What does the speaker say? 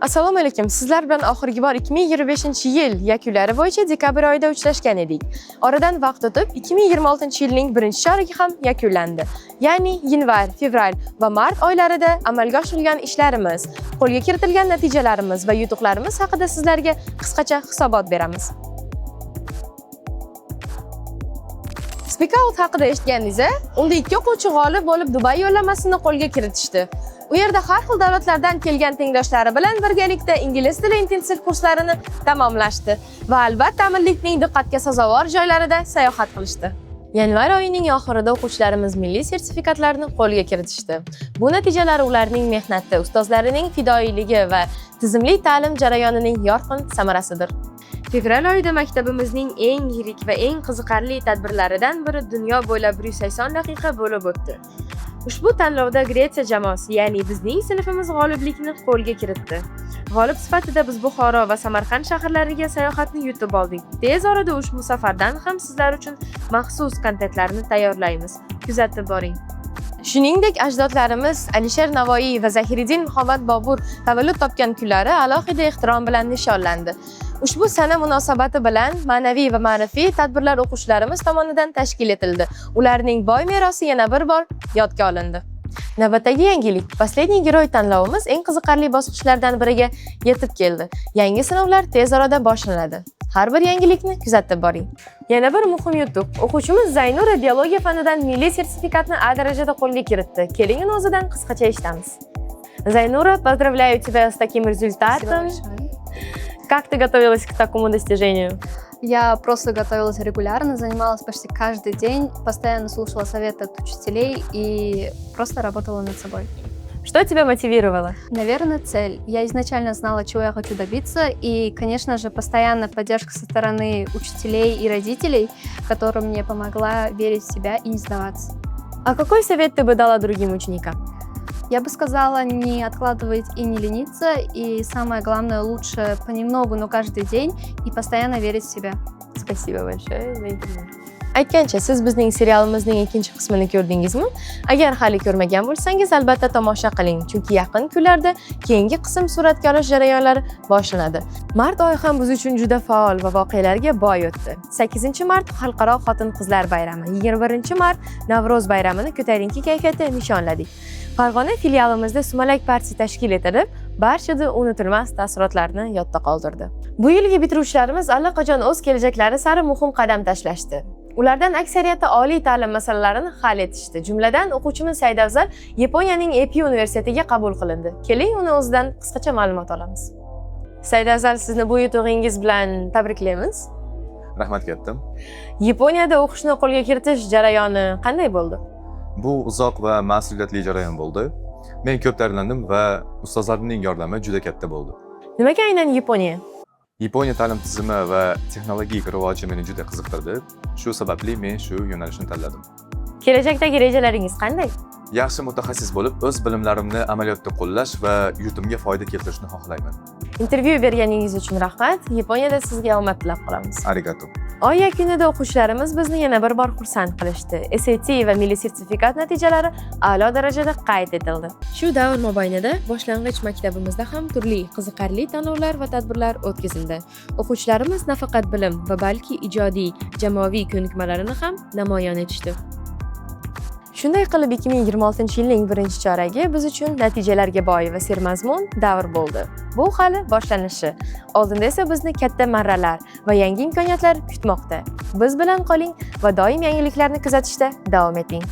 Assalomu alaykum. Sizlar bilan oxirgi bor 2025-yil yakunlari bo'yicha dekabr oyida uchrashgan edik. Oradan vaqt o'tib, 2026-yilning birinchi choragi ham yakunlandi. Ya'ni yanvar, fevral va mart oylarida amalga oshirilgan ishlarimiz, qo'lga kiritilgan natijalarimiz va yutuqlarimiz haqida sizlarga qisqacha hisobot beramiz. Speak Out haqida eshitgandingiz-a? Unda ikki o'quvchi g'olib bo'lib Dubay yo'llanmasini qo'lga kiritishdi. U yerda har xil davlatlardan kelgan tengdoshlari bilan birgalikda ingliz tili intensiv kurslarini tamomlashdi va albatta amirlikning diqqatga sazovor joylarida sayohat qilishdi. Yanvar oyining oxirida o'quvchilarimiz milliy sertifikatlarni qo'lga kiritishdi. Bu natijalar ularning mehnati, ustozlarining fidoyiligi va tizimli ta'lim jarayonining yorqin samarasidir. Fevral oyida maktabimizning eng yirik va eng qiziqarli tadbirlaridan biri dunyo bo'ylab 180 daqiqa bo'lib o'tdi. Ushbu tanlovda Gretsiya jamoasi, ya'ni bizning sinfimiz g'oliblikni qo'lga kiritdi. G'olib sifatida biz Buxoro va Samarqand shaharlariga sayohatni yutib oldik. Tez orada ushbu safardan ham sizlar uchun maxsus kontentlarni tayyorlaymiz. Kuzatib boring. Shuningdek, ajdodlarimiz Alisher Navoiy va Zahiriddin Muhammad Bobur tavallud topgan kunlari alohida ehtirom bilan nishonlandi. Ushbu sana munosabati bilan ma'naviy va ma'rifiy tadbirlar o'quvchilarimiz tomonidan tashkil etildi. Ularning boy merosi yana bir bor yodga olindi. Navbatdagi yangilik: Последний герой tanlovimiz eng qiziqarli bosqichlardan biriga yetib keldi. Yangi sinovlar tez orada boshlanadi. Har bir yangilikni kuzatib boring. Yana bir muhim yutuq. O'quvchimiz Zaynura biologiya fanidan milliy sertifikatni A darajada qo'lga kiritdi. Keling, uni o'zidan qisqacha eshitamiz. Зайнура, поздравляю тебя с таким результатом. Спасибо большое. Как ты готовилась к такому достижению? Я просто готовилась регулярно, занималась почти каждый день, постоянно слушала советы от учителей и просто работала над собой. Что тебя мотивировало? Наверное, цель. Я изначально знала, чего я хочу добиться, и, конечно же, постоянная поддержка со стороны учителей и родителей, которая мне помогла верить в себя и не сдаваться. А какой совет ты бы дала другим ученикам? Я бы сказала, не откладывать и не лениться, и самое главное, лучше понемногу, но каждый день, и постоянно верить в себя. Спасибо большое за интервью. Aytgancha, siz bizning serialimizning ikkinchi qismini ko'rdingizmi? Agar hali ko'rmagan bo'lsangiz, albatta tomosha qiling, chunki yaqin kunlarda keyingi qism suratga olish jarayonlari boshlanadi. Mart oyi ham biz uchun juda faol va voqealarga boy o'tdi. 8 mart Xalqaro xotin-qizlar bayrami, 21 mart Navro'z bayramini ko'tarinki kayfiyatda nishonladik. Farg'ona filialimizda sumalak party tashkil etilib, barchada unutilmas taassurotlarni yodda qoldirdi. Bu yilgi bitiruvchilarimiz allaqachon o'z kelajaklari sari muhim qadam tashlashdi. Ulardan aksariyati oliy ta'lim masalalarini hal etishdi. Jumladan, o'quvchimiz Saidafzal Yaponiyaning APU universitetiga qabul qilindi. Keling, uni o'zidan qisqacha ma'lumot olamiz. Saidafzal, sizni bu yutug'ingiz bilan tabriklaymiz. Rahmat katta. Yaponiyada o'qishni qo'lga kiritish jarayoni qanday bo'ldi? Bu uzoq va mas'uliyatli jarayon bo'ldi. Men ko'p tayyorlandim va ustozlarimning yordami juda katta bo'ldi. Nimaga aynan Yaponiya? Yaponiya ta'lim tizimi va texnologik rivoji meni juda qiziqtirdi. Shu sababli men shu yo'nalishni tanladim. Kelajakdagi rejalaringiz qanday? Yaxshi mutaxassis bo'lib, o'z bilimlarimni amaliyotda qo'llash va yurtimga foyda keltirishni xohlayman. Intervyu berganingiz uchun rahmat. Yaponiyada sizga omad tilab qolamiz. Arigato. Oy yakunida o'quvchilarimiz bizni yana bir bor xursand qilishdi. SAT va milliy sertifikat natijalari a'lo darajada qayd etildi. Shu davr mobaynida boshlang'ich maktabimizda ham turli qiziqarli tanlovlar va tadbirlar o'tkazildi. O'quvchilarimiz nafaqat bilim va balki ijodiy, jamoaviy ko'nikmalarini ham namoyon etishdi. Shunday qilib, 2026-yilning birinchi choragi biz uchun natijalarga boy va sermazmun davr bo'ldi. Bu hali boshlanishi. Oldinda esa bizni katta marralar va yangi imkoniyatlar kutmoqda. Biz bilan qoling va doim yangiliklarni kuzatishda davom eting.